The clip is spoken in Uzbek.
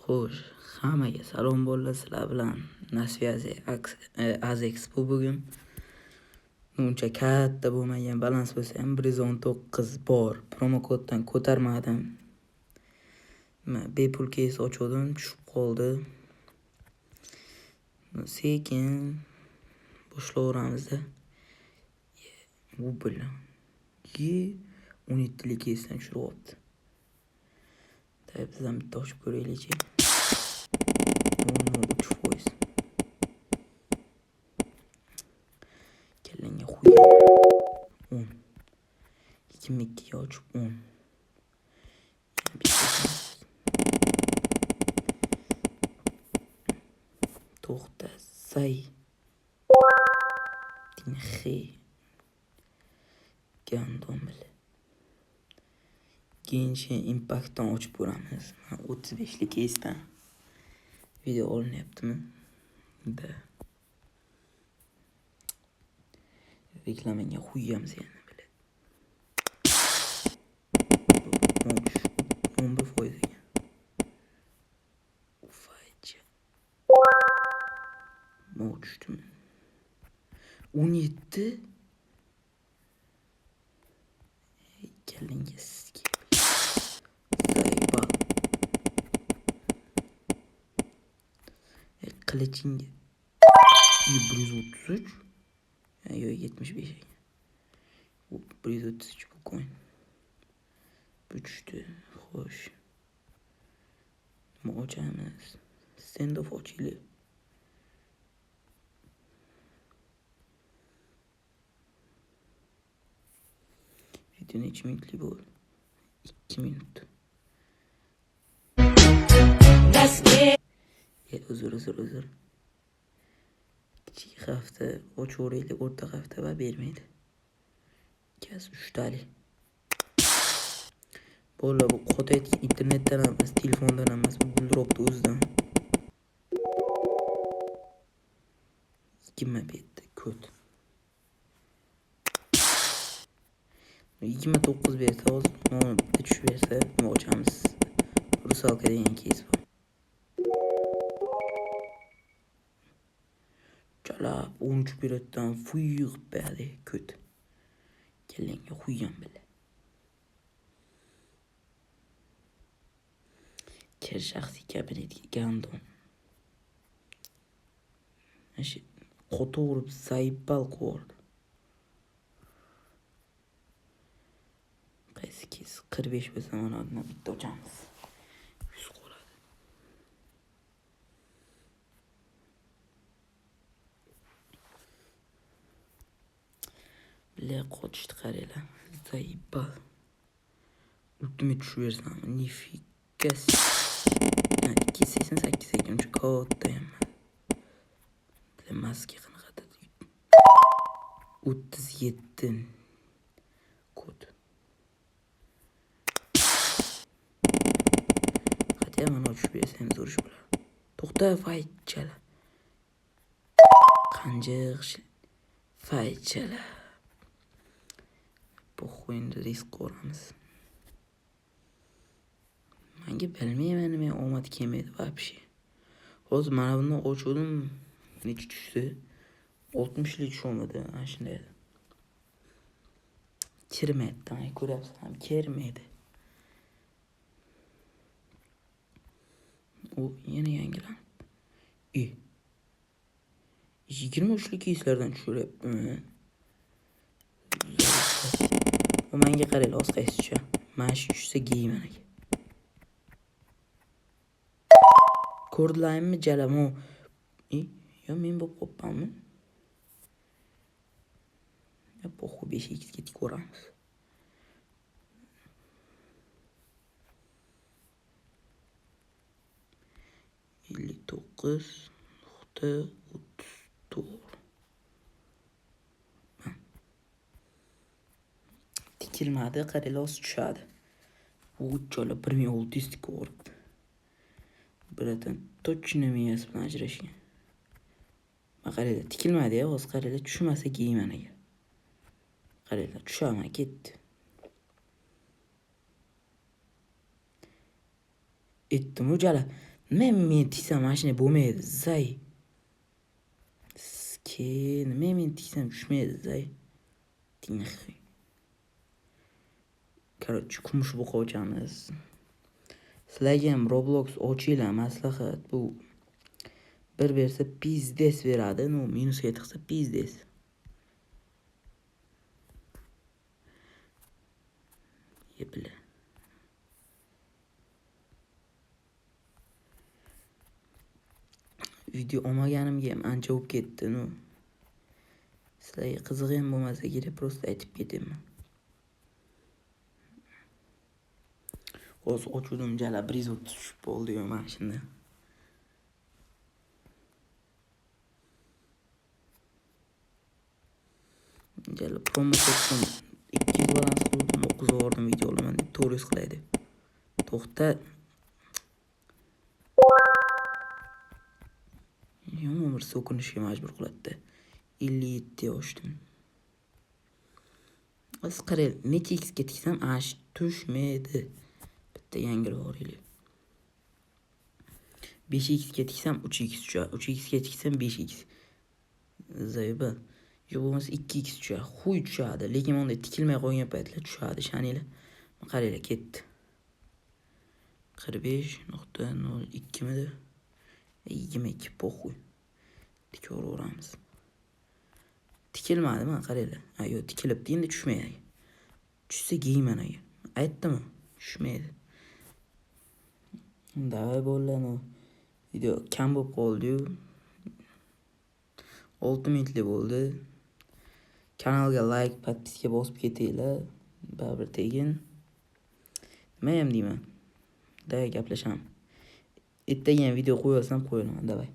Xo'sh, hammaga salom bolalar, sizlar bilan Nasviyazi Azexpo bugun. Uncha katta bo'lmagan balans bo'lsa ham 119 bor. Promokoddan ko'tarmadim. Bepul keys ochdim, tushib qoldi. Sekin boshlayveramizda. Bu bilan. 17 lik keysdan tushiryapti. Biz ham bitta ochib ko'raylikchi. 10.3%. Kallangga xuya. 10. 22 ga ochib 10. To'xta, say. Tinxi. Gandon bilan. Genshin Impact'dan ochib ko'ramiz. 35 lik keysdan. Video olinyaptimi? Da. Reklamangga xuyam seni, bilet. 11% ekan. Ufaycha. Nima tushdimi? 17. Kallangga sizga. Zaybal. Qilichingga 133. Yo'q, 75 ekan. Bu 133 bu coin. Bu tushdi. Xo'sh. Nima ochamiz? Standoff ochaylik. Video necha minutlik bo'ldi? 2 minut. Uzr. Kichik hafta ochaveraylik, o'rta hafta va bermaydi. Gaz 3 talik. Bolalar, bu qotayotgan internetdan emas, telefondan emas, bu Bulldropni o'zidan. 27 kod. 29 bersa, hozir bitta tushib bersa, nima ochamiz? Rusalka degan keys bor. Jalab 13 beratdan fuyuq berdi ko't. Kallangga xuyam bila. Kir shaxsiy kabinetga gandon. Mana shu qo'tovurib zaybal qilib. Qaysi keys 45 bo'lsa, mana bundan bitta ochamiz. 100 qoladi. Bile qochishdi qaranglar. Zaybal. Ultimate tushib bersam, nifigas. 288 ekan, uncha katta ham. Bile maska qanaqadir. 37 kod. Хотя mana tushib bersam zo'r ish bo'lardi. To'xta, faychala. Qanjiq faychala. Poxu endi risk ko'ramiz. Menga bilmayman nima omad kelmaydi вообще. Hozir mana bundan ochdim, necha tushdi? 60 lik tushmadi, ana shunday. Kirmayapti, mana ko'ryapsizlar, kirmaydi. U yana yangilanib. 23 lik keyslardan tushiryaptimi? Menga qaranglar, hozir qaysi tusha. Mana shu tushsa giyman aka. Ko'rdilarmi jalamo? Yo men bo'lib qolibmanmi? Ya poxu 5x ga ko'ramiz. 59.34. Tikilmadi, qaranglar, hozir tushadi. U jola 1600 tikib yuboribdi. Biratan точно miyasi bilan ajrashgan. Mana qaranglar, tikilmadi-ya, hozir qaranglar, tushmasa giyman aka. Qaranglar, tushaman, ketdi. Etdim u jala. Nima men tiksam mana shunday bo'lmaydi, zay. Ske, nima men tiksam tushmaydi, zay. Короче, kumush buqa ochamiz. Sizlarga ham Roblox ochinglar, maslahat. Bu bir bersa pizdes beradi, ну minusga tiqsa pizdes. Yepila. Video olmaganimga ham ancha bo'lib ketdi, ну. Sizlarga qiziq ham bo'lmasa kerak, просто aytib ketayman. Hozir ochuvdim, jala 130 tushib bo'ldi-yu mana shunda. Jala promo koddan 200 balans qildim, o'qizib yubordim, video olaman deb 400 qilay deb. To'xta. Yomon bir so'kinishga majbur qiladi. 57 yoshdim. Hozir qarang, necha x ga tiksam ash tushmaydi. Bitta yangilik boraylik. 5x ga tiksam 3x tushadi. 3x ga tiksam 5x. Zayba. Yo bo'lmasa 2x tushadi. Xuy tushadi, lekin bunday tikilmay qolgan paytlar tushadi, ishaninglar. Qaranglar, ketdi. 45.02 midi? 22, poxuy. Tikaveramiz. Tikilmadi, mana qaranglar. Ha, yo'q, tikilibdi, endi tushmaydi. Tushsa giyman agar. Aytdimi? Tushmaydi. Davay bo'ldi, video kam bo'lib qoldi-yu. 6 minutlik bo'ldi. Kanalga like, podpiska bosib ketinglar. Baribir tegin. Nima ham deyman? Davay gaplashamiz. Ertaga ham video qo'ya olsam qo'yaman, davay.